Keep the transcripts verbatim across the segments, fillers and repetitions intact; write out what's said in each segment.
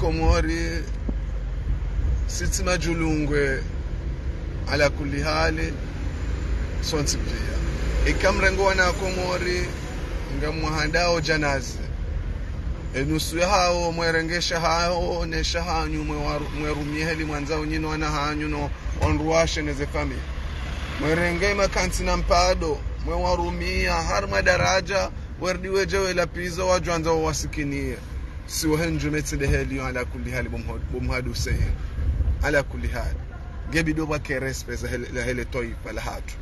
Komori, sitsi madjulungwe, ala kulli hali, sontsi piya. Ika mrengo wana Komori, ngamwahandao djanazi. Enusu yahawo, mwerenge shahawo, ne shahanyu, mwe waru-, mwerumiye heli mwandzao nyinyi no wana hanyu no wandru washe ne ze famiyi. Mwerenge makantsi na mpado, mwewarumiya, harimwa daradja, werdi wedje welapizo wadjwandza wawasikiniye. Si wahe ndjume tsi nde heli yo, ala kulli hali, bo Mha-, bo Mhadu Hussein. Ala kulli hali. Ngebidi yo pvwake respect za hele, la hele twaifa lahatru.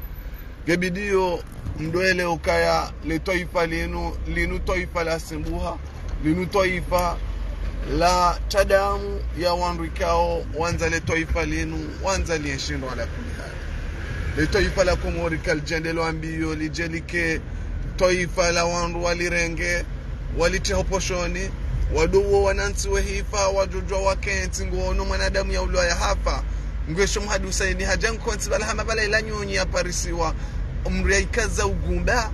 Ngebidi yo mdwele ukaya le twaifa linu, linu twaifa la simbuha, linu twaifa la tadamu ya wandru ikao wandza le twaifa linu, wandza lienshi ndo ala kulli hali. Le twaifa la Komori kalidjende lwa mbiyo, lidje like twaifa la wandru walirenge, walitrehe ho poshoni, wandru wo wanantsi wehifa, wadjodjuwa wakentsi, ngono mwanadamu ya ulwa ya hafa. Ngwesho Mhadu Hussein hadja nkontsi pvala hama pvala ila nyunyi ya parisiwa, mdru ya ikaza ugumba,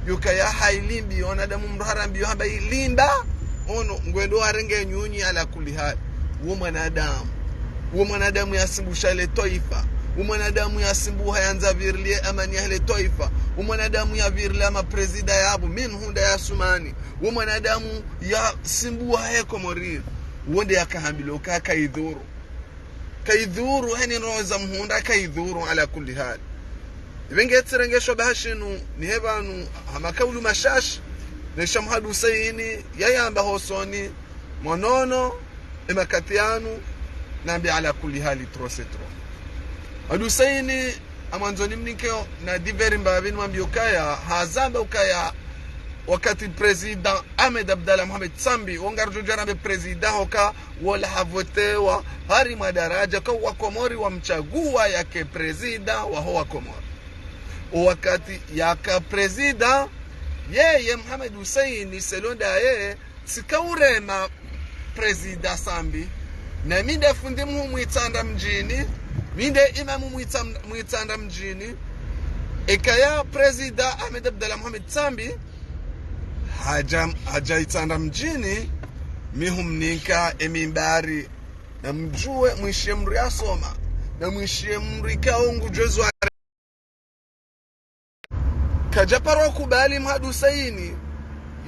yokaya hayilimbi, wanadamu mdru harambi yo hamba ilimba, ono, ngwendo warenge nyunyi ala kulli hali. Wo mwanadamu. Wo mwanadamu ya simbusha le twaifa. Wo mwanadamu ya simbuha yandza pvirilie amani ya hele twaifa. Wo mwanadamu ya pvirilie ama prezida yapvo, min hunda ya sumani. Wo mwanadamu ya simbuha he Komori. Wo nde yakahambilwa ka kaidhuru. Kaidhuru, heni roza mhunda kaidhuru ala kulli hali. Ipvenge tsirengesho bahashinu, ni he pvanu, hama kaulu mashashi, ne sha Mhadu Hussein, yayamba hosoni, mwa nono, emakati yanu, nambi ala kulli hali trop c'est trop. Mhadu Hussein, amwandzo nimnike na divers mbapvi nimwambiye ukaya, hazamba ukaya wakati président Ahmed Abdallah Mohamed Sambi, wo ngaridjo djara mbe président hoka wola havotewa harimwa daradja ka wa Komori wamtsaguwa yake président waho wa Komori. O wakati yaka président, yeye Mohamed Hussein selon ndaye, tsika urema président Sambi, na mi nde fundi mhuu Mwitsandra mdjini, mi nde imamu Mwitsa-, Mwitsandra mdjini, ekaya président Ahmed Abdallah Mohamed Sambi, hadja, hadja Itsandra mdjini, mi humnika emimbari, na mdjuwe mwishiye mdru yasoma, na mwishiye mdru ikao ngudjuwa zo kadja paro kubali Mhadu Hussein,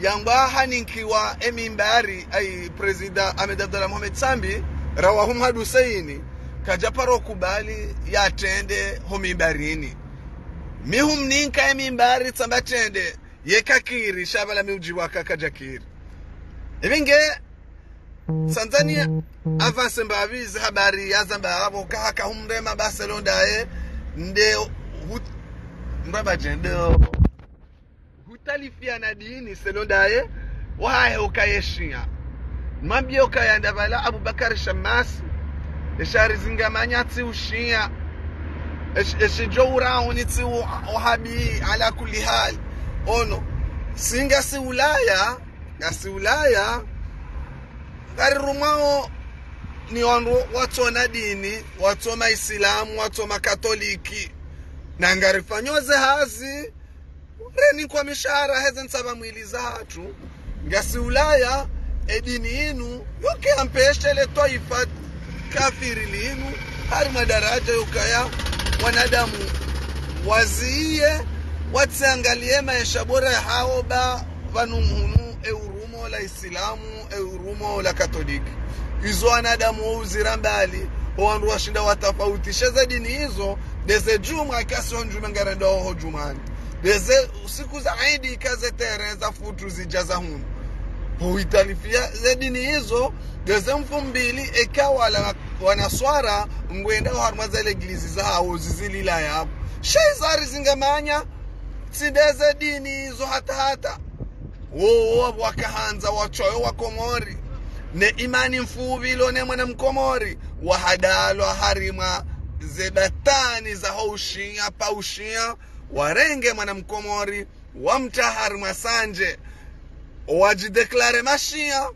yangwa haninkiwa emimbari, ayi président Ahmed Abdallah Mohamed Sambi, rawahu Mhadu Hussein, kadja paro kubali yatrende ho mimbarini. Mi humninka emimbari tsamba trende, ye kakiri, sha pvala mi udjibu ka kadja kiri. Ipvenge, sandzani avance mbapvi ze habari yazamba apvo ka haka humrema ba selon ndaye, nde hut-, mbaba djende hutalifiya na dini selon ndaye, wahahe ukaya shia. Mwambiye ukaya nda pvala Abubakar Shamasi, esha rizingamanya tsi ushia. Esh-, eshidjo urauni tsi u-, wahabi ala kulli hali. Ono, si ngasi Ulaya, ngasi Ulaya, ngarirumwao ni wandru watsona dini, watso maisilamu, watso makatoliki. Na ngarifanyo ze hazi, renikwa mishahara heze ntsapva mwili zahatru. Ngasi Ulaya, edini inu, yoke yampeshe le twaifa kafiri linu, harimwa daradja yokaya, wanadamu waziye, watsiangaliye maesha bora yahawo ba, pvanu hunu, eurumo la isilamu, eurumo la katoliki. Izo wanadamu wo uzira mbali, o wandru washinda watafautishe ze dini izo, ndeze djumwa ikasi ho ndjume ngarendao ho djumwani. Ndeze siku za idi ikaze terrain za futu zidja za hunu. Ho italifiya ze dini izo, ndeze mfumbili eka wala wanaswara, ngwendao harimwa ze leglizi zahawo zizilila yapvo. Sha izo rizingamanya, tsi ndeze dini izo hata hata. Wowo wakahandza watswayo wa Komori, ne imani mfupvi lo ne mwana Mkomori, wahadalwa harimwa ze batwini zaho ushia pa ushia, warenge mwana Mkomori, wamtra harimwa sandje, wadjidéclaré mashia,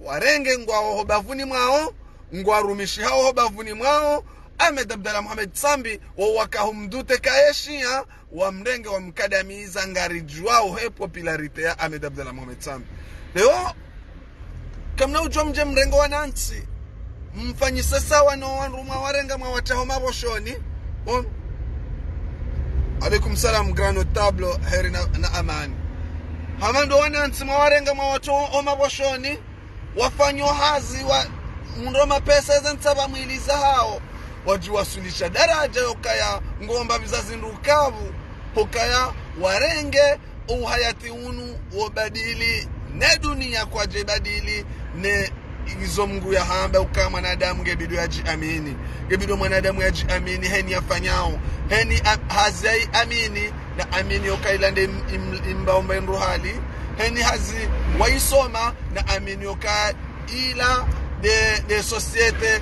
warenge ngwawo ho bavuni mwawo, ngwarumishihao ho bavuni mwawo, Ahmed Abdallah Mohamed Sambi, wo wakahumdute kaye shia, wamrenge wamkadamiza, ngaridjuwao he popularité ya Ahmed Abdallah Mohamed Sambi. Leo, Kamna udjo mdje mrenge wanantsi, mfanyise sawa no wandru mwawarenga mwawatraha ho maboshoni. Bon. Alaikum salam, grand notable, heri na, na amani. Hama ndo wanantsi mwawarenga mwawatraha ho maboshoni, wafanya hazi wa mndro mapesa eze ntsapva mwili zahao, wadjiwaswilisha daraja yokaya ngomba vizazi ndru kavu, hokaya warenge uhayati unu wobadili, ne dunia kwadje badili, ne izo Mngu yahamba uka mwanadamu ngebidi yadjiamini. Ngebidi mwanadamu yadjiamini, heni yafanyao, heni a-, hazi yayiamini, na amini yoka ila nde im-, im-, imbaomba ndru hali, heni hazi wayisoma, na amini yoka ila nde, nde société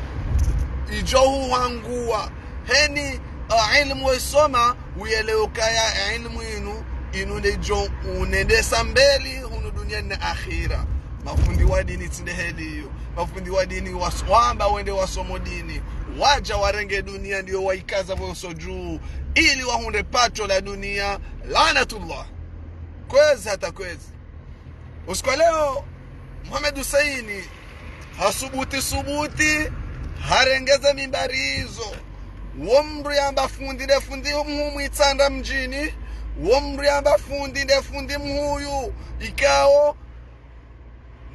idjo huhangua. Heni, ah, ilmu wayisoma, uyelewe ukaya ilmu inu, inu nde idjo unendesa mbeli hunu duniani na akhira. Mafundi wa dini tsi nde heli iyo. Mafundi wa dini was-, wamba wende wasomo dini, wadja warenge dunia ndiyo wayikaza vonso dju, ili wahundre pato la dunia. Laanatullah. Kwezi hata kwezi. Usiku wa leo, Mohamed Hussein hasubuti subuti, harenge ze mimbari izo. Wo mndru yamba fundi nde fundi mhuu mwi Itsandra mdjini, wo mndru yamba fundi nde fundi mhuu ikao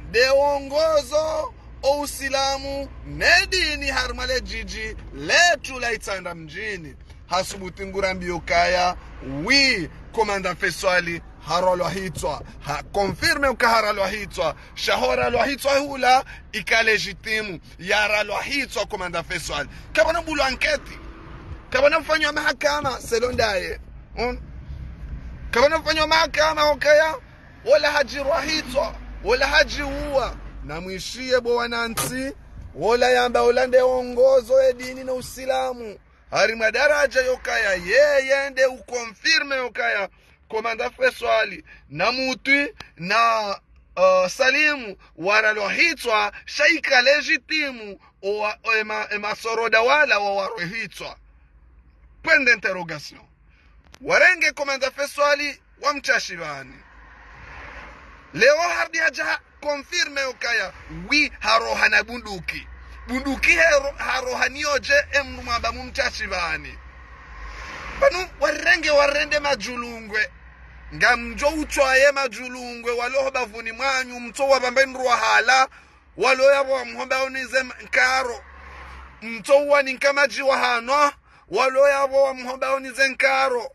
nde wongozo o Usilamu ne dini harimwa le djidji letru la Itsandra mdjini. Hasubuti ngurambiyo kaya, oui, commandant Feswali haralwa hitswa. Ha confirme uka haralwa hitswa. Sha horalwa hitswa hula ika légitime. Yaralwa hitswa commandant Feswali. Kapvana bulwa enquête. Kapvana ufanywa mahakama selon ndaye. Hmm? Kapvana ufanywa mahakama okaya wola hadjirwa hitswa, wola hadjiuwa. Namwishiye bo wanantsi, wola yamba wola nde wongozo e dini no Usilamu harimwa daraja yokaya yeye nde uconfirme yokaya commandant Feswali na Mutwi na, uh, Salimu waralwa hitswa, sha ika légitime o wa-, o ema-, emasoroda wala wawarwe hitswa. Point d'interrogation. Warenge commandant Feswali wamtsaha shivani. Leo harudi hadja ha confirme yokaya, oui, haroha na bunduki. Bunduki hero-, haroha niyo dje, e mndru mwamba mumtsaha shivani. Pvanu warenge warende madjulungwe. Ngamdjo utswaye madjulungwe walo ho bavuni mwanyu, mtso wapvamba ndru wahala, walo yapvo wamhomba unize nkaro. Mtso uwaninka madji wahanwa, walo yapvo wamhomba unize nkaro.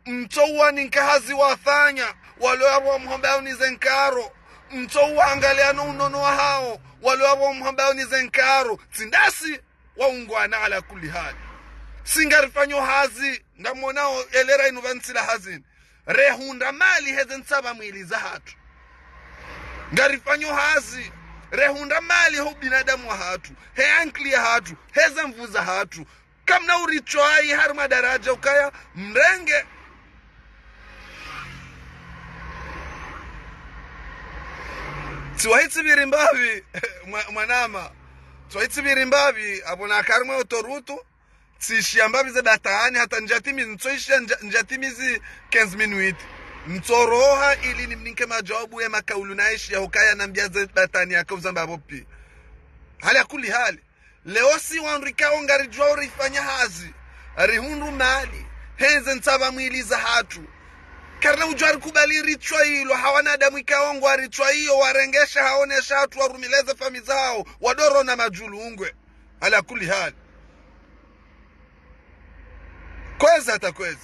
Mtso uwaninka hazi wafanya, walo yapvo wamhomba unize nkaro. Mtso uwaangalia no unono wahao, walo yapvo wamhomba unize nkaro. Tsi ndasi waungwana ala kulli hali. Si ngarifanyo hazi, ngamwonao elera inu pvanu tsi la hazini. Rehundra mali heze ntsapva mwili zahatru. Ngarifanyo hazi, rehundra mali ho ubinadamu wahatru, he ankili yahatru, heze nvu zahatru. Kamna uritswayi harimwa daraja ukaya mrenge. Tsiwahi tsipviri mbapvi, mwa-, mwanama. Tsiwahi tsipviri mbapvi, apvo naka harimwa autoroute, tsishiya mbapvi ze batani, hata ndjatimizi, ntsoishiya ndja-, ndjatimizi quinze minutes. Ntsoroha ili nimninke majawabu ye makaulu nayishiya hukaya nambia ze batani yaka uzamba apvo pi. Ala kulli hali. Leo si wandru ikao ngaridjuwa urifanya hazi, rihundru mali, heze ntsapva mwili zahatru. Karina udjuwa rikubali ritswayilwa ha wanadamu ikao ngwaritswayiyo, warengesha haonesha hatru, warumileze fami zahao, wadorona madjulungwe. Ala kulli hali. Kwezi hata kwezi.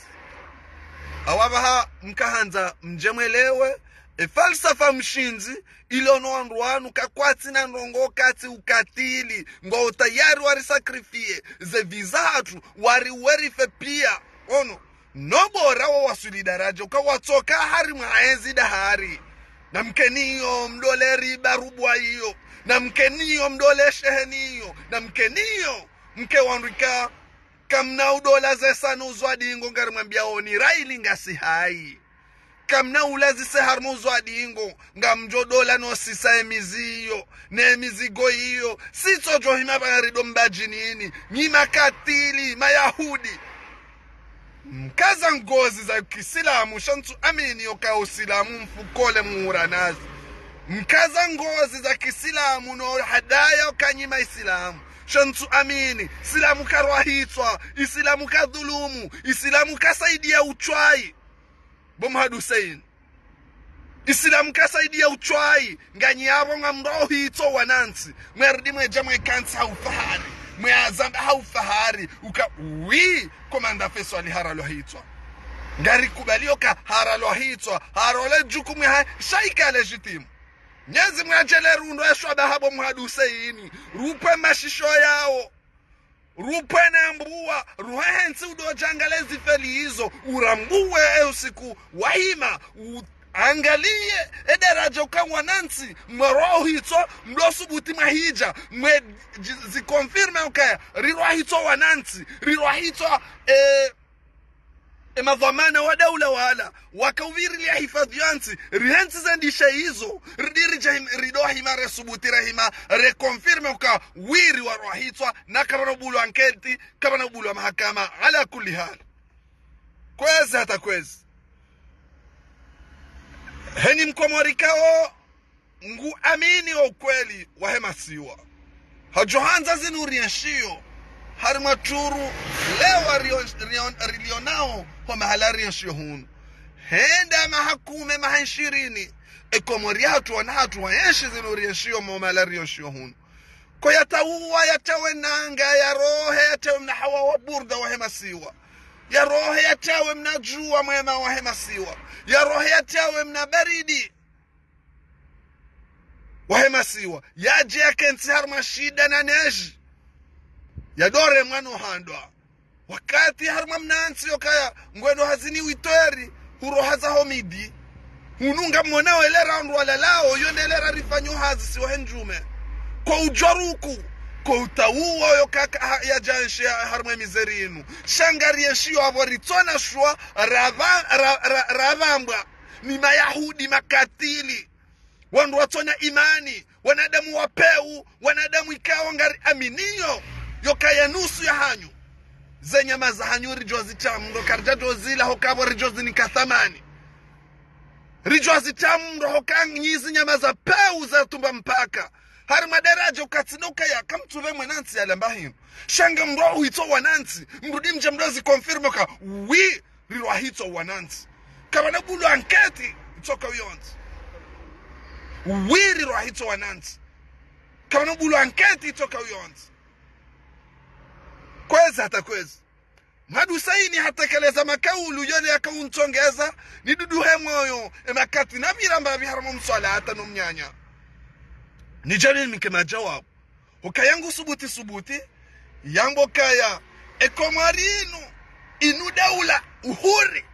Awa pvaha mkahandza mdje mwelewe, e falsafa mshindzi, ilo no wandru wanu ka kwatsi na ndrongo katsi ukatili, ngwao tayari warisakrifie, ze vie zahatru, wariuwe rife pia. Ono, no bora wawaswili daraja, uka watsoka harimwa ezi dahari. Namkeniyo, mdole riba rubwa iyo. Namkeniyo, mdole sheheni iyo. Namkeniyo, mke wandru ika, kamna udola zesa no uzwa dingo ngarimwambiao ni raili ngasi hayi. Kamna ulazise harimwa uzwa dingo, ngamdjo dola no sisa emizi iyo, ne mizigo iyo. Sitso djo hima pvanu rido mbadjinini, nyi makatili, mayahudi. Mkaza ngozi za kisilamu, sha ntsu amini yoka usilamu mfukole muhura nazi. Mkaza ngozi za kisilamu no hadaya ukaya nyi ma isilamu. Sha ntsu amini, isilamu karwahitswa, isilamu kadhulumu, isilamu kasaidiya utswayi. Bo Mhadu Hussein. Isilamu kasaidiya utswayi, nganyi yapvo ngamrohitso wanantsi, mwerudi mweja mwekantsi ha ufahari, mweazamba ha ufahari, uka, oui, komanda Feswali haralwahitswa. Ngarikubaliyo ka haralwahitswa, harole jukumu ha, sha ika légitime. Mnyezi Mngu yadjele rundo eshwaba habo Mhadu Hussein, rupve mashisho yawo. Rupve ne mbuwa, ruhehentsi udo djangale zifeli izo, urambuwe e usiku wahima, uangaliye e daraja uka wanantsi, mwerohitso, mdo subuti mwahidja, mwe zi, zi confirme ukaya, rirwahitso wanantsi, rirwahitso, eh, e madhwamana wa daula wala, waka uvirilia hifadhi ya ntsi, rihentsi ze ndishe izo, ridiri dja him, rido hima resubuti rehima, reconfirme uka wiri warwahitswa, na kapvana ubulwa anketi, kapvana ubulwa mahakama, ala kulli hal. Kwezi hata kwezi. Heni mkomori kawo, ngu amini o ukweli wahe masiwa. Hadjo handza zinu rienshiyo, harimwa turu, lewa rio, rio, rilionao, ho mahala rienshiyo hunu. Henda maha kume, maha nshirini, e Komori yahatru wana hatru waenshi zinu rienshiyo mo mahala rienshiyo hunu. Ko yatawuwa, yatawe nanga, yarohe, yatawe mna hawa wa burda wahe masiwa. Yarohe, yatawe mna juwa mwema wahe masiwa. Yarohe, yatawe mna baridi wahe masiwa, yadje yakentsi harimwa shida na neji, yadore mwana uhandwa. Wakati harimwa mna ntsi yokaya, ngwendo hazini witweri, huroha zaho midi. Hunu ngamwona wele ra wandru walalao, yo nde le ra rifanyo hazi siwa he ndjume. Ko udjwa ruku, ko utawuwa yo kaka ha, yadja enshi ya harimwa mizeri inu. Sha ngarienshiyo apvo ritsona shwa, rava, ra, ra, ravambwa ni Mayahudi makatili. Wandru watsona imani, wanadamu wa pewu, wanadamu ikawo ngari aminiyo, yokaya nusu ya hanyu. Ze nyama za hanyu ridjo zitsamu, ndo karidja djo zila hoka pvo ridjo zinika thamani. Ridjo zitsamu, ndo hoka nyi zi nyama za pewu za tumba mpaka. Harimwa daraja ukatsi ndo kaya, kamtsuve mwanantsi yalamba hinu. Sha ngamrohitso wanantsi, mrudi mdje mdo zi confirme ka, oui, rirwahitso wanantsi. Kapvana ubulwa anketi, itsoka uyontsi. Oui, rirwahitso wanantsi. Kapvana ubulwa anketi, itsoka uyontsi. Kwezi hata kwezi. Mhadu Hussein hatekeleza makaulu yole yaka untsongeza, ni dudu he moyo, e makati na viramba viharamo mswala hata no mnyanya. Ni djani nike majawabu. Ukaya ngu subuti subuti, yambo kaya, e Komori inu, inu daula uhuri.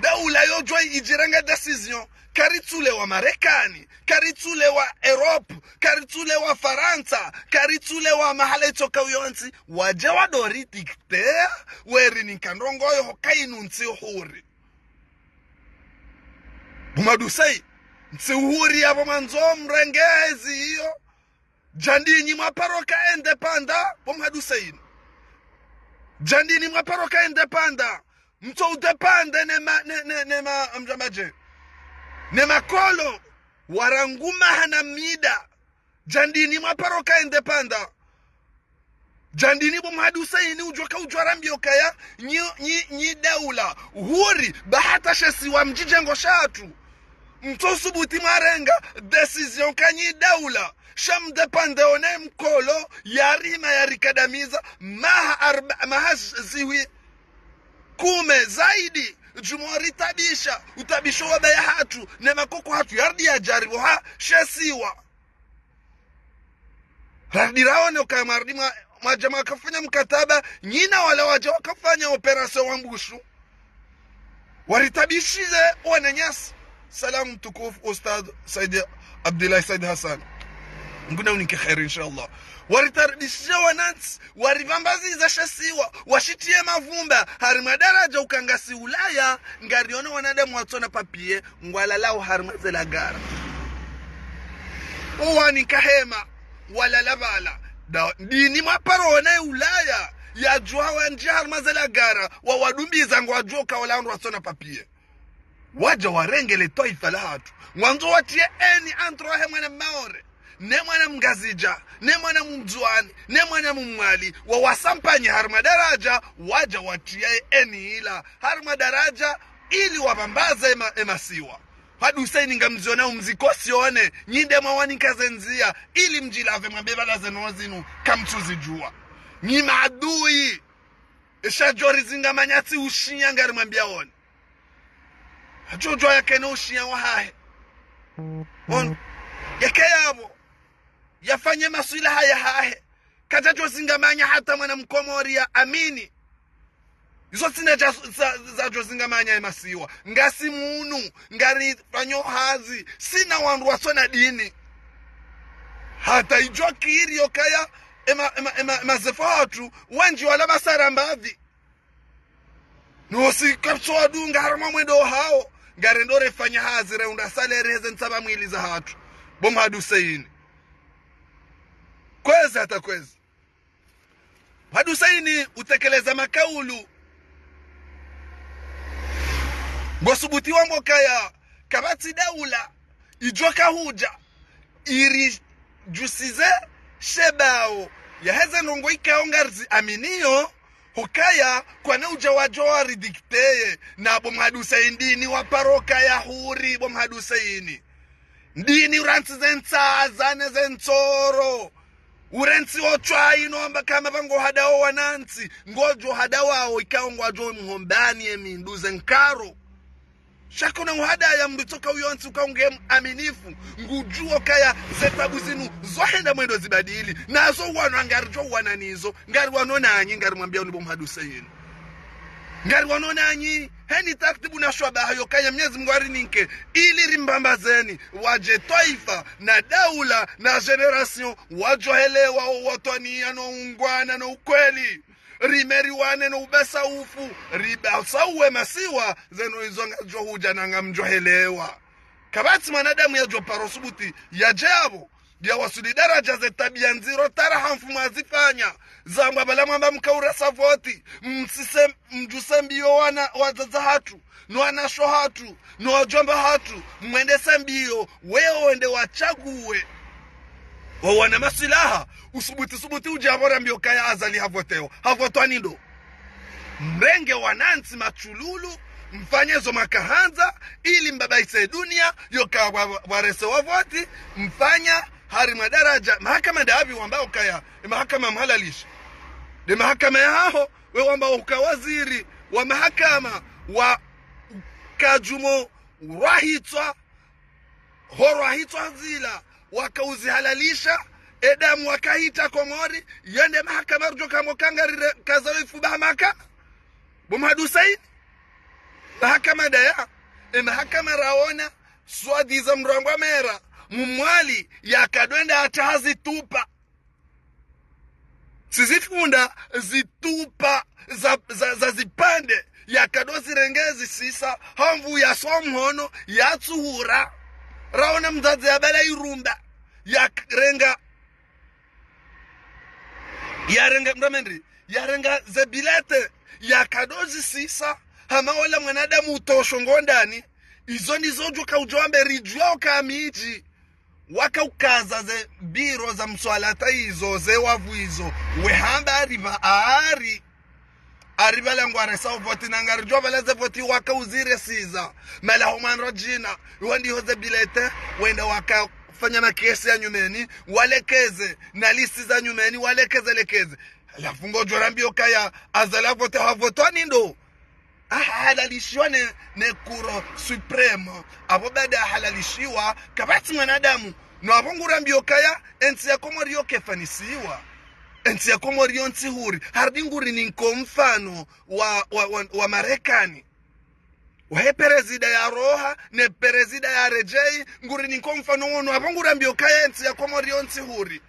Daula yodjwa idjirenge décision, karitsule wa Marekani, karitsule wa Europe, karitsule wa Farantsa, karitsule wa mahala itsoka uyontsi, wadje wado ridicter, weri nika ndrongo yo hoka inu ntsi uhuri. Bo Mhadu Hussein, ntsi uhuri yapvo mwandzo mrenge ezi iyo, djandini mwaparo ka indépendant, bo Mhadu Hussein. Djandini mwaparo ka indépendant. Mtso udépendre ne ma, ne, ne, ne ma, mdjambaje. Ne makolo, warangu maha na mida. Djandini mwaparo ka indépendant. Djandini bo Mhadu Hussein udjoka udjwa rambiyo kaya, nyi, nyi, nyi daula. Uhuri, ba hata she siwa mdjidjengo shatru. Mtso subuti mwarenga, décision ka nyi daula. Sha mdépendre one mkolo, yarima yarikadamiza, maha arba, maha zihwi kume zaidi, djumwa ritabisha, utabisho wa baya hatru, ne makoko hatru, yarudi yadjaribu ha, she siwa. Rarudi raone ukaya mwarudi mwa, mwadja mwakafanya mkataba, nyi na wala wadja wakafanya opération wa mbushu. Waritabishize wananyasi. Salam mtukufu Ustadh Said Abdullah Said Hassan. Mngu na unike kheri, inshallah. Waritabishize wanantsi, waripvambaziza she siwa, washitiye mavumba, harimwa daraja uka ngasi Ulaya, ngariono wanadamu watsona papier, ngwalalao harimwa ze lagara. Owani kahema, walala pvala. Da, dini mwaparo ona Ulaya, yadjuha wandji harimwa ze lagara, wawadumbiza ngwadjuo ka wala wandru watsona papier. Wadja warenge le twaifa la hatru. Ngwandzo watriye eni entre wahe mwana Maore, ne mwana Mngazidja, ne mwana Mndzuani, ne mwana Mmwali, wawasampanye harimwa daraja, wadja watriye eni ila harimwa daraja, ili wapvambaze ema-, emasiwa. Mhadu Hussein ngamziona umziko sione, nyi nde mwawanika ze ndzia, ili mdjilave mwambe bala zenu zinu, kamtsuzidjuwa. Nyi maadui, esha djo rizingamanya tsi ushinya ngarimwambiaoni. Hadjo djuwa yakene ushinya wahahe. Ono, yake yapvo, yafanye maswilaha yahahe. Kadjadjo zingamanya hata mwana Mkomori ya amini. Izo tsina dja, za, zadjo zingamanya emasiwa. Ngasi munu, ngarifanyo hazi, sina wandru watsona dini. Hata idjo kiri yokaya, ema, ema, ema, ema zefu hatru, wandji wala masara mbapvi. Nosi kapvatsi wadunga harimwa mwendo hawo, ngarendo refanya hazi reunda salaire heze ntsapva mwili zahatru. Bo Mhadu Hussein. Kwezi hata kwezi. Mhadu Hussein utekeleza makaulu. Ngosubuti wamba okaya, kapvatsi daula idjo kahudja iridjusize shebao yaheze ndrongoo ikao ngariziaminiyo, hukaya kwana udja wadjo waridikteye, na bo Mhadu Hussein ndini waparo kaya huri, bo Mhadu Hussein. Ndini urantsi ze ntsaza ne ze ntsoro. Urantsi otswa ino amba kama pvango hadawo wanantsi, ngodjo hadawawo ikao ngwadjo mhombani emindru ze nkaro. Sha kuna uhadaya mndru tsoka uyontsi uka unge aminifu, ngudjuwo kaya ze tabu zinu zohenda mwendo zibadili. Nazo wanu angaridjo wana nizo, ngari wano nanyi, ngarimwambiaoni bo Mhadu Hussein. Ngari wano nanyi, heni tartibu na shwabaha yokaya Mnyezi Mngu arininke, ili rimbambazeni, wadje twaifa, na daula, na génération, wadjo helewa o watwaniya no ungwana no ukweli. Rime riwane no ubasaufu, ribasauwe masiwa, zeno izo ngazidjo hudja na ngamdjo helewa. Kapvatsi mwanadamu yadjo paro subuti, yadje apvo, yawasuli daraja ze tabiya ndziro tara ha mfumo azifanya, zambwa bala mwamba mkauresa voti, msise, mdjuse mbiyo wana, wadzadze hatru, no wanashe hatru, no wadjomba hatru, mwendese mbiyo, wewe wende watsaguwe. Wawana maswilaha, usubuti subuti udje apvo rambiyo kaya Azali havotewa. Havotwa ni ndo? Mrenge wanantsi matsululu, mfanye zo makahandza, ili mbabaise dunia, yoka wa, wa, warese wa voti, mfanya harimwa daraja. Mahakama ndapvi wamba ukaya, e mahakama mhalalisha. Nde mahakama yahaho, we wamba uka waziri wa mahakama wa kadjumo rahitswa, horwa hitswa zila, wakauzihalalisha, edamu wakahita Komori, yende mahakama rudjo kamo kangarire kaza ifuba hamaka. Bo Mhadu Hussein, mahakama ndaya, e mahakama raona, swadi za mrangwa mera, Mmwali, yakadwenda hata hazitupa. Sizifunda zitupa za, za, za zipvandre, yakado zirenge zisisa, ha nvu yaswa mhono, yatsuhura. Raona mdzadze yabala irumba, yarenga, yarenga, mndru amendi, yarenga ze bilete, yakado zisisa, hama ola mwanadamu utosho ngondani, izo ndizo djuka udjo ambe ridjuwa uka midji. Wakaukaza ze biro za mswalata izo, ze wavu izo. We hamba aripva ari. Aripva la ngwaresa o voti na ngaridjuwa pvala ze voti wakauziresiza. Mala ho mwanro djina, iwo ndiho ze bilete, wenda wakafanya makesi ya nyumeni, walekeze, na lisi za nyumeni, walekeze, lekeze. Halafu ngodjo rambiyo kaya, Azali havote, havotwa ni ndo? Ahalalishiwa ne, ne Cour Suprême. Apvo baada ahalalishiwa, kapvatsi mwanadamu. No apvo ngurambiyo kaya, entsi ya Komori yo kefanisiwa. Entsi ya Komori yo ntsi huri. Harudi ngurininko mfano wa, wa, wa, wa Marekani. Wahe perezida yaroha, ne perezida yaredjei, ngurininko mfano wono. Apvo ngurambiyo kaya, entsi ya Komori yo ntsi huri.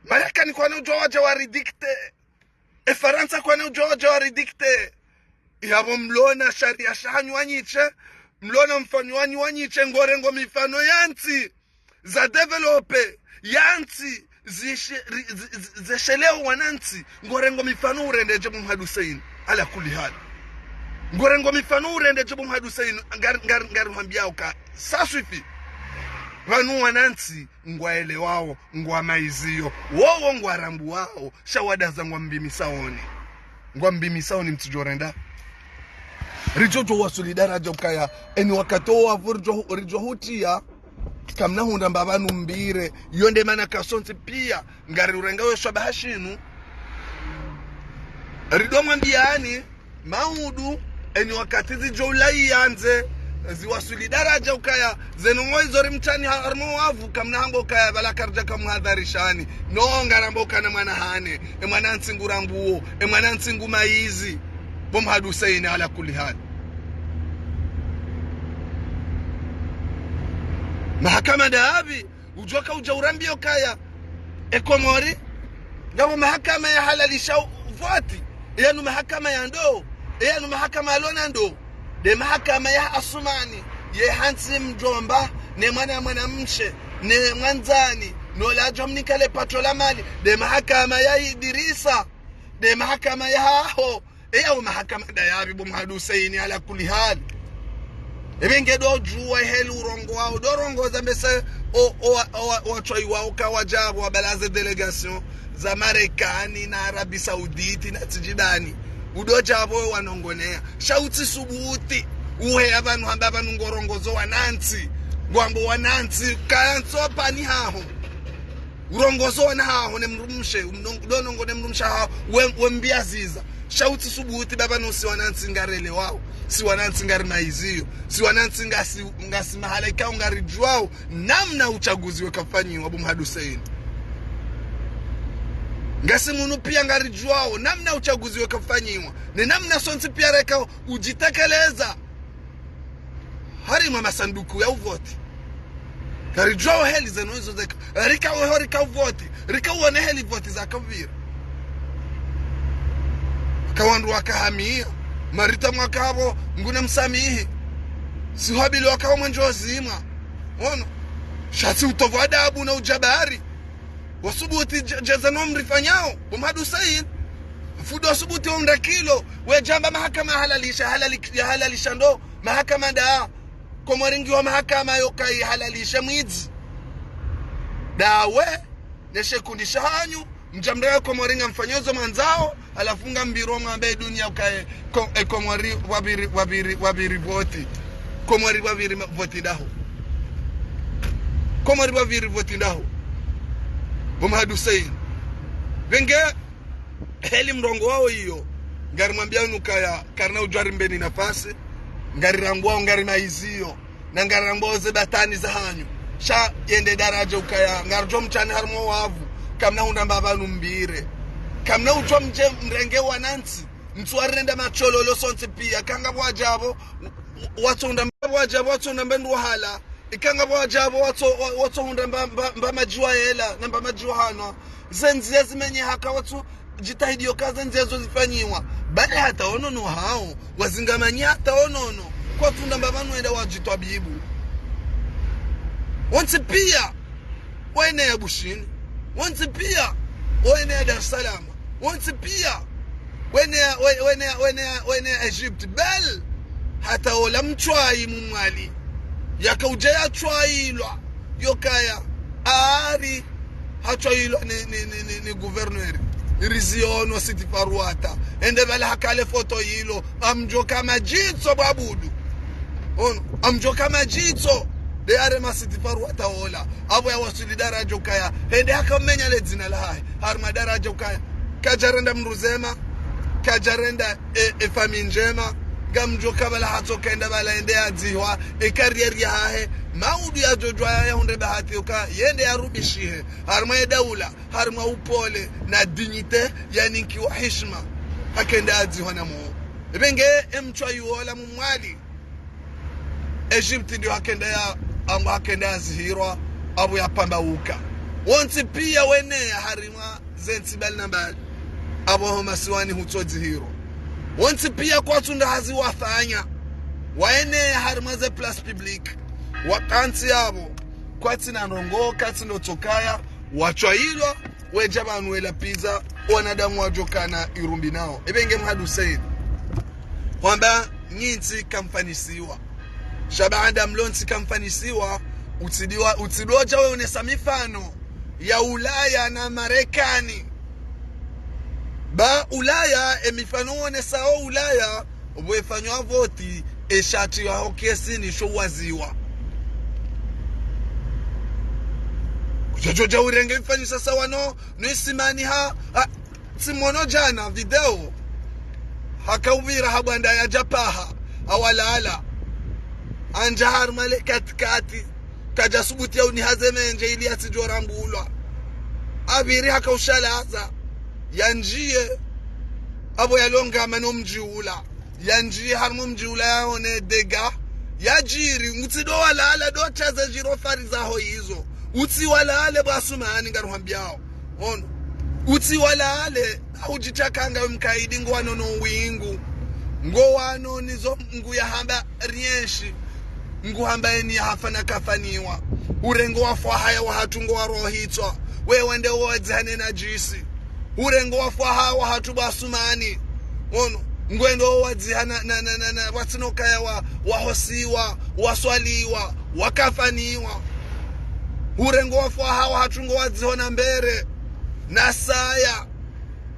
Marekani kwana udjuwa wadja waridikte. E Farantsa kwana udjuwa wadja waridikte. Yapvo mlona sharia shahanyu wanyishe, mlona mfano wanyu wanyishe, ngorengo mifano ya ntsi za développé, ya ntsi zishe-, ri-, zi-, zi-, zesheleo wanantsi, ngorengo mifano urendedje bo Mhadu Hussein, ala kulli hali. Ngorengo mifano urende dje bo Mhaduseni, ngari, ngari, ngari hwambiao ka. Ça suffit. Pvanu wanantsi ngwaelewao, ngwamaiziyo. Wowo ngwarambuao, sha wadaza ngwambimisaoni. Ngwambimisaoni mtsidjorenda. Ridjo djo wasuli daraja ukaya, eni wakati wo wavu ridjo, ridjo hutia, kamna hundra mbapvanu mbire, yo nde mana kasontsi pia, ngari urenga we shwabaha shinu. Rido mwambiani, maudu, eni wakati zidjo ulayi yandze, ziwasuli daraja ukaya, zenu ngo izo rimtsani ha-, harumwa wavu, kamna hamba ukaya, pvala karidja kamuhadharishani. No, ngaramba ukana mwana hane, e mwanantsi ngurambuo, e mwanantsi ngumaizi, bo Mhaduseni ala kulli hali. Mahakama ndapvi, udjoka udja urambio kaya, e Komori, ngapvo mahakama yahalalisha voti, eyanu mahakama ya ndo, eyanu mahakama yalona ndo, nde mahakama ya Asumani, ye hantsi mdjomba, ne mwana mwanamshe, ne mwandzani, no ladjo mnika le pato la mali, nde mahakama ya Idirisa, nde mahakama yaho, eya o mahakama ndayapvi bo Mhaduseni ala kulli hali. Ebe nge do djuwa heli urongoao, do rongoza mbese o, o, o, o, watswaiwao ka wadjapvo wabalaze délégation za Marekani na Arabie Saoudite na tsidjidani. Udo djapvo we wanongonea. Sha utsi subuti. Uheya pvanu hamba pvanu ngorongozo wanantsi. Ngwambo wanantsi. Kaya ntso pani haho. Urongozo wana haho ne mdrumshe, um, nong-, do nongo ne mdrumshe haho, we, we mbia ziza. Sha utsi subuti baba no si wanantsi ngarelewao, si wanantsi ngarimaiziyo, si wanantsi ngasi, ngasi mahala ikao ngaridjuao, namna uchaguzi weka ufanyiwa bo Mhaduseni. Ngasi munu pia ngaridjuao, namna uchaguzi weka ufanyiwa, ne namna sontsi pia reka udjitekeleza. Harimwa masanduku ya uvoti. Karidjuao heli zenu izo zeka. Rika uho rika uvoti. Rika uone heli voti zakapvira. Ka wandru wakahamia. Marita mwakapvo, nguna msamihi. Sihwabili wakawo mwenjo zimwa. Ono. Sha tsi utovu adabu na ujabari. Wasubuti dje-, djeza no mrifanyao, bo Mhaduseni. Fudo wasubuti wa undra kilo, we djamba mahakama yahalalisha, halali-, yahalalisha ndo, mahakama nda, Komori ngiyo mahakama yoka ihalalisha mwidzi. Ndawe, ne shekundi shahanyu, mdjamre ya Komori ngamfanyo zo mwandzao, halafu ngambiro mwambe dunia ukaye, ko-, e Komori wapviri, wapviri, wapviri voti. Komori wapviri ma-, voti ndaho. Komori wapviri voti ndaho. Bo Mhaduseni. Pvenge, heli mrongoao iyo. Ngarimwambia unu kaya, karina udjua rimbeni nafasi. Ngarirambuao, ngarimaiziyo. Na ngarambao ze batwili zahanyu. Sha yende daraja ukaya, ngaridjo mtsani harimwa wavu. Kamna hundra mbapvanu mbire. Kamna udjua mdje mrenge wanantsi. Mtsuwarenda matsololo sontsi pia. Kanga pvwadjapvo, watso hundra mba-, pvwadjapvo, watso hundra mbe ndru wahala. Ikanga pvwadjapvo, watso, wa-, watso hundra mba, mba, mba madjiwa yela, na mba madjiwa hanwa. Ze ndziya zimenye haka watsu djitahidi yoka ze ndziya zo zifanyiwa. Bale hata onono hao, wazingamanyi hata onono, kwatsu hundra mbapvanu wenda wadjitwabibu. Wontsi pia, wene ya Bushini. Wontsi pia, wene ya Dar es Salaam. Wontsi pia, wene ya, we-, wene ya, wene ya, wene ya Egypte. Bel, hata ola mtswayi mumwali. Yaka udja yatswayilwa. Yokaya, ari, hatswayilwa ni, ni, ni, ni, ni gouverneur. Iriziyono Siti Faruata. Ende pvala hakale foto yilo. Amdjoka madjitso bwabudu. Ono, amdjoka madjitso. Nde yarema Siti Faruata ola. Apvo yawaswili daraja ukaya. Hende hakamenya le dzina lahahe. Harimwa daraja ukaya. Kadjarenda mdru zema. Kadjarenda e, e fami ndjema. Ngamdjoka pvala hatsoka enda pvala ende yadzihwa. E carrière yahahe. Maudu yadjodjwa ya, yahundre bahati yoka. Yende yarubishihe. Harimwa e daula. Harimwa upole na dignité yaninkiwa hishima. Hakenda yadzihwa na mo. Ebe nge emtswayi wola mumwali. Egypte ndiyo hakenda ya, amba hakenda yazihirwa, apvo yapvambauka. Wontsi pia wene ya harimwa ze ntsi mbali na mbali. Apvo ho masiwani hutsodzihirwa. Wontsi pia kwatsu hundra hazi wafanya. Wene ya harimwa ze place publique. Wakantsi apvo. Kwatsina ndrongoo, kwatsina utsokaya. Watswayilwa, wedja pvanu wela pviza, wanadamu wadjokana irumbi nao. Ebe nge Mhaduseni. Hwamba, Nyi ntsi kamfanyisiwa. Sha baanda mlo ntsi kamfanyisiwa, utsidiwa, utsidodja we unesa mifano ya Ulaya na Marekani. Ba Ulaya, e mifano wonesao Ulaya, pvwe fanywa voti, e shati yaho kesini sho waziwa. Kudjadjodja urenge mfanyisa sawa no, no isimani ha, ha, tsimono djana video. Haka upvira ha bwanda yadja paha, hawalala. Andja harumwa le katikati, kadja subuti ya unihaze mendje ili yatsidjo rambulwa. Apviri haka ushalaza, yandjiye, apvo yalongama no mdji ula. Yandjiye harumwa mdji ula yaone dega yadjiri, ngutsido walala, do tsaze djiro fari zaho izo. Utsi walale bo Asumani ngaruhwambiao. Ono. Utsi walale, hudjitsa kanga we mkaidi ngwano no wingu. Ngwano nizo nguya hamba rienshi. Nguhamba eni ya hafa na kafaniwa. Urengo wa fwahaya wahatru ngo warohitswa. Wewe nde wadzihane na djisi. Urengo wa fwaha wahatru bo Asumani. Ono, ngwendo wadziha na, na, na, na, na, watsino kaya wa, wahosiwa, waswaliwa, wakafaniwa. Urengo wa fwaha wahatru ngo wadziho na mbere, na saya,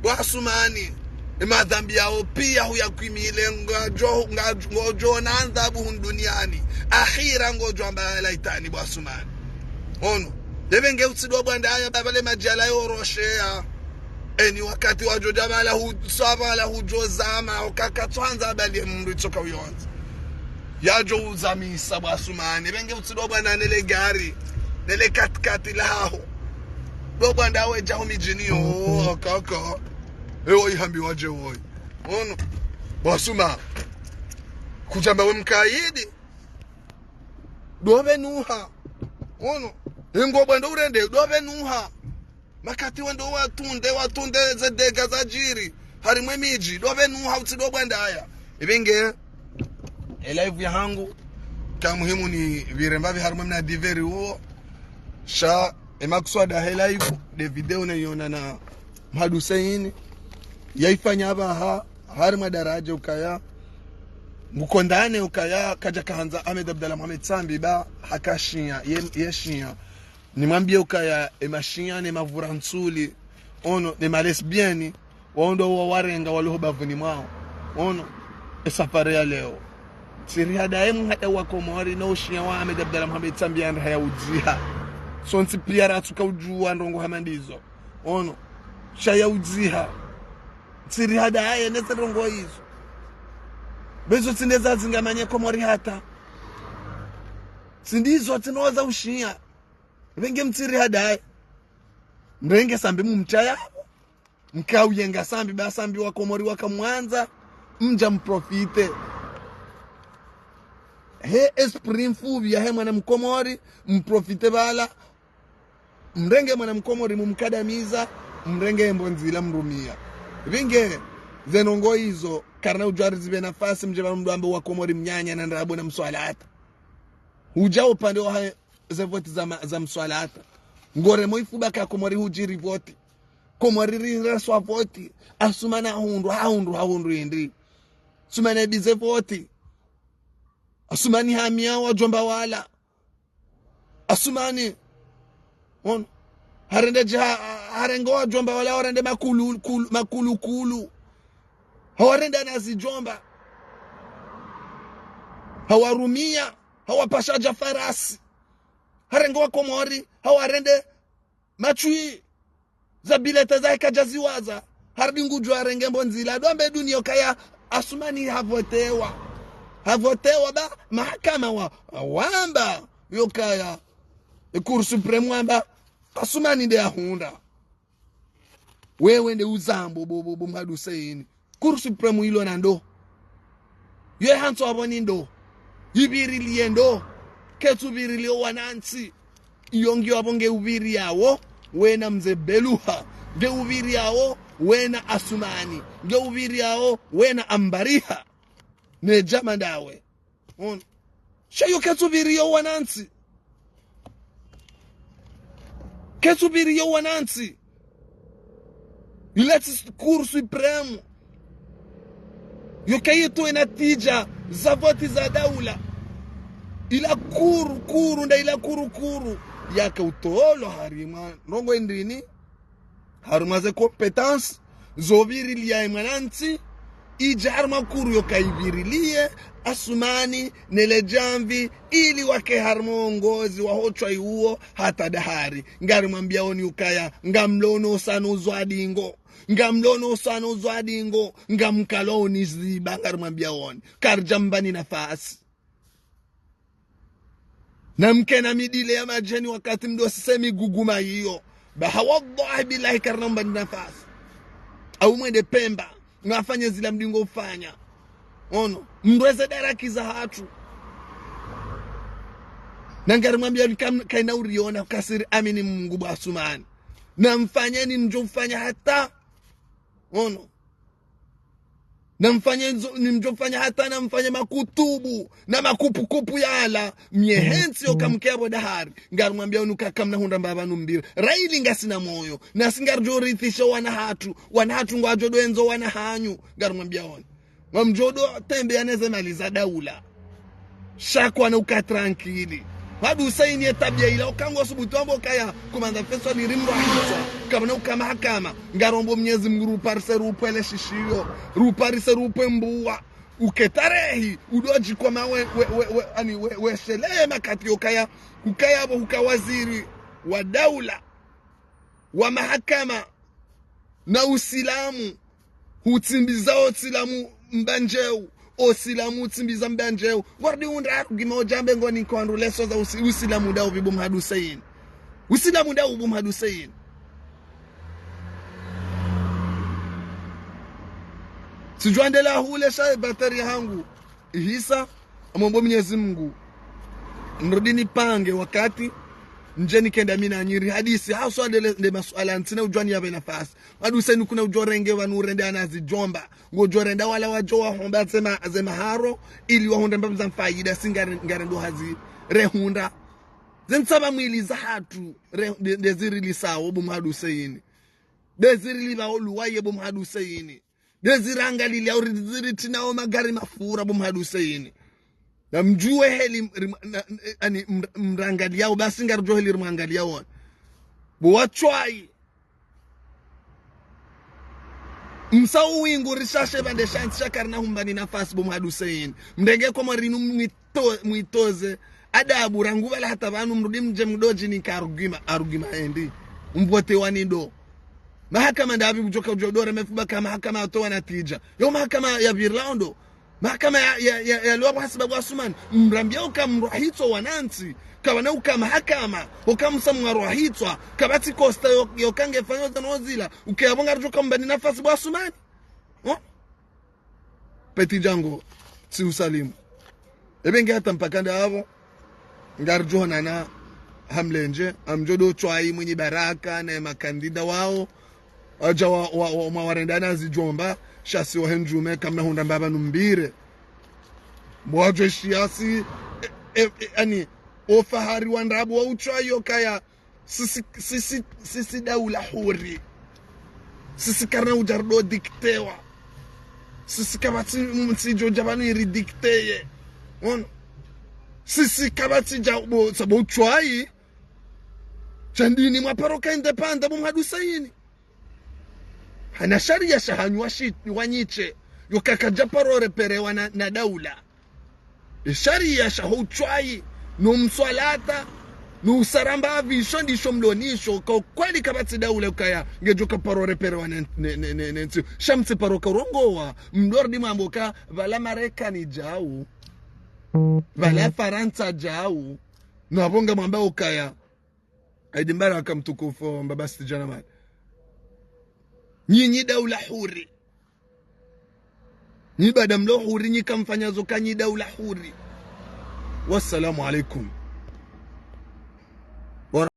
bo Asumani. E madhambi yao pia huyakwimile, ngadjo, ngadjo, ngodjo na adhabu hunu duniani. Akhira ngodjo amba laitani bo Asumani. Ono, yepvenge utsidwa bwanda aya, ba pvale madjala yo rosheya. Eni wakati wadjo dja pvala hu, sa pvala hudjo zama, okaka tswandza bali ye mndru itsoka uyondza. Yadjo uzamisa bo Asumani, pvenge utsidwa bwanda nele gari, nele katikati laho. Do bwanda we dja ho midjini yo, kaka. Ewo ihambi wadje woyi. Ono, bo Asuma. Kudjamba we mkaidi. Do pvenuha. Ono, engo bwanda urende, do pvenuha. Makati wendo watunde, watunde ze dega zadjiri. Harimwe midji, do pvenuha utsidwa bwanda aya. Ipvenge, e live yahangu, ka muhimu nipvire mbapvi harimwe mna diveri uwo. Sha, e makuswada he live, de video na yona na Mhadu Seini. Yaifanya apvaha, harimwa daradja ukaya. Ngukondane ukaya, kadja kahandza Ahmed Abdallah Mohamed Sambi ba, haka shiya, ye, ye shiya. Nimwambie ukaya e mashiya ne mavura ntsuli, ono, ne malesbienne, wao ndo wa warenga waloho bavuni mwao. Ono, e safari ya leo. Tsiri hada e mhada wa Komori no ushiya wa Ahmed Abdallah Mohamed Sambi ya ndraha ya udziha. Sontsi pia ratsuka udjuwa ndrongo hama ndizo. Ono, sha ya udziha. Tsiri hada aye neze ndrongo izo. Bezo tsi ndeza zingamanye Komori hata. Tsi ndizo tsinoza ushiya. Pvenge mtsiri hadaye. Mrenge Sambi mumtsaya. Mkauyenga Sambi, ba Sambi wa Komori wakamwandza. Mdja mprofite. He esprit mfupvi yahe mwana Mkomori, mprofite pvala. Mrenge mwana Mkomori mumkadamiza, mrenge embo ndzila mrumia. Pvinge, ze ndrongo izo, karina udjuwa rizipve nafasi mdje pvanu mdru ambe wa Komori mnyanya na ndrabo na mswalata. Hudja upande wa ha-, ze voti za ma-, za mswalata. Ngoremo ifuba ka Komori hudjiri voti. Komori rireswa voti. Asumani hahundru, hahundru, hahundru indri. Asumani ebize voti. Asumani hamia wadjomba wala. Asumani. Ono. Harende dja-, ha-, harenge wadjomba wala warende makulu, kulu, makulu, kulu. Hawarenda na zidjomba. Hawarumia. Hawapasha dja farasi. Harenge wa Komori. Hawarende matswi. Za bilete zahe kadja ziwaza. Harudi ngudjo arenge mbo ndzila. Ndo ambe dunia ukaya Asumani havotewa. Havotewa ba mahakama wa, wamba. Yokaya. E Cour suprême wamba. Asumani nde ahundra. Wewe nde uzambo bo, bo, bo Mhadu Seini. Cour suprême ilo na ndo. Yo hantso apvo ni ndo. Ipvirilie ndo. Ketsu pvirilie wanantsi. Iyo ngiyo apvo nge upviriawo, wena mze Beluha. Nge upviriawo, wena Asumani. Nge upviriawo, wena Ambariha. Ne djama ndawe. Ono. Sha yo ketsu pviriyo wanantsi. Ketsu pviriyo wanantsi. Ile tsi Cour suprême. Yokaya yitowe natija za voti za daula. Ila kuru, kuru, nda ila kuru, kuru. Yaka utolwa harimwa ndrongoo ndrini, harimwa ze compétence zo virilia ye mwanantsi, idja harimwa kuru yokaya ivirilie Asumani ne le djamvi, ili wake harimwa uongozi wa ho Tshwayi uwo hata dahari. Ngarimwambiaoni ukaya, ngamlono usanu uzwa dingo. Ngamlono usanu uzwa dingo. Ngamkaloni ziba, ngarimwambiaoni. Karidja mbani nafasi. Na mkena midile ya madjeni wakati mdo sise miguguma iyo. Baha wallahi billahi karina mbani nafasi. Au mwende Pemba, ngafanye zila mdingo ufanya. Ono, mdweze daraki za hatru. Na ngarimwambia ni kam-, kaina uriona kasiri amini Mungu bo Asumani. Na mfanyeni mdjo ufanya hata. Ono. Na mfanye nzo-, ni mdjo ufanya hata na mfanye makutubu, na makupukupu yala, mnyehe ntsi yoka mke abo dahari. Ngarimwambiaoni uka kamna hundra mbaba numbire. Raili ngasina moyo. Nasi ngaridjo rithisha wana hatru. Wana hatru ngwadjo dwendzo wana hanyu. Ngarimwambiaoni. Ngamdjo do tembeya neze mali za daula. Sha kwana uka tranquille. Mhadu Hussein ye tabia ila, uka ngo subutu amba ukaya, Komanda Faisal iri mrwahisa. Kamna uka mahakama. Ngarombo Mnyezi Mungu ruparise rupwe le shishiyo. Ruparise rupwe mbuwa. Uke tarehi, udodji kwa mawe, we, we, we, ani, we, we sheleye makati yokaya, ukaya abo uka waziri wa daula, wa mahakama, na usilamu, hutsimbiza o usilamu mbandjeu, o usilamu hutsimbiza mbandjeu. Ngwarudi undra argument udjambe ngoni kwandru leso za usi-, usilamu nda upvi bo Mhadu Hussein. Usilamu nda upvi bo Mhadu Hussein. Sidjwandela hule sha batari hangu ihisa, amombo Mnyezi Mungu. Nrudi nipange wakati, ndje nikenda mi nanyi rihadisi, haswa ndele, nde masuala ntsina udjwani yapve nafasi. Mhadu Hussein kuna udjo renge pvanu urende ana zidjomba. Ngodjo renda wala wadjo wahomba zema, zema haro, ili wahundre mbapvi za mfayida, si ngare-, ngarendo hazi rehundra. Ze ntsaba mwili za hatru, re-, nde, nde zirilisawo bo Mhadu Hussein. Nde zirilipvao luwaye bo Mhadu Hussein. Nde zirangalilia uri ziritrinawo magari mafura bo Mhadu Hussein. Na mdjuwe heli rim-, na, ani, mr-, mrangaliao, basi ngaridjo heli rimwangaliao. Bo wa Tshwayi. Msa uwingu rishashe pvandre sha ntsi sha karina humbani nafasi bo Mhadu Hussein. Mrenge Komori inu mwito-, mwitoze adabu rangu pvala hata pvanu mrudi mdje mdodji nika argument, argument endi. Mvote wani ndo. Mahakama ndapvi mdjoka udjo dore mefuba ka mahakama yatowa natija. Yo mahakama ya pvirila ondo. Mahakama ya, ya, ya, ya lwa bo hasibabu Asumani. Mrambia uka mrwahitswa wanantsi. Kapvana uka mahakama. Uka msa mwarwahitswa. Kapvatsi kosta yo, yoka ngefanyo zano zila. Uke abo ngaridjo ka mbani nafasi bo Asumani. Oh? Petit Django, tsi usalimu. Ebe nge hata mpaka nda abo, ngaridjo honana ha mlendje, amdjo do Tshwayi Mwinyi Baraka, ne makandida wao, wadja wa, wa, wa, mwa warenda na zidjomba, sha si wahe ndjume, kamna hundra mbaba numbire. Mwadjo shiasi, e, e, e, ani, o fahari wa ndrabo wa uTswayi yokaya, sisi, sisi, sisi daula huri. Sisi karina udja rido diktewa. Sisi kapvatsi ntsi idjo dja pvanu iri dikteye. Ono. Sisi kapvatsi dja bo, sabo uTswayi. Sha ndini mwaparo ka indépendant bo Mhadu Hussein. Hana sharia sha hanyu wa shi-, wa nyishe. Yoka kadja paro reperewa na, na daula. E sharia sha ho uTswayi, no mswalata, no usaramba avisho ndisho mlonisho, ka ukweli kapvatsi daula ukaya, ngedjo ka paro reperewa ne, ne, ne, ne, ne ntsi. Sha mtsi paro ka urongowa, mdordi mwambo ka, pvala Marekani djau, pvala Farantsa djau, na pvo ngamwamba ukaya. Aidi Mbaraka mtukufu, mbaba Stijana mali. Nyinyi daula huri. Nyi bada mlo huri, nyi kamfanya zo ka nyi daula huri. Wassalamu alaikum.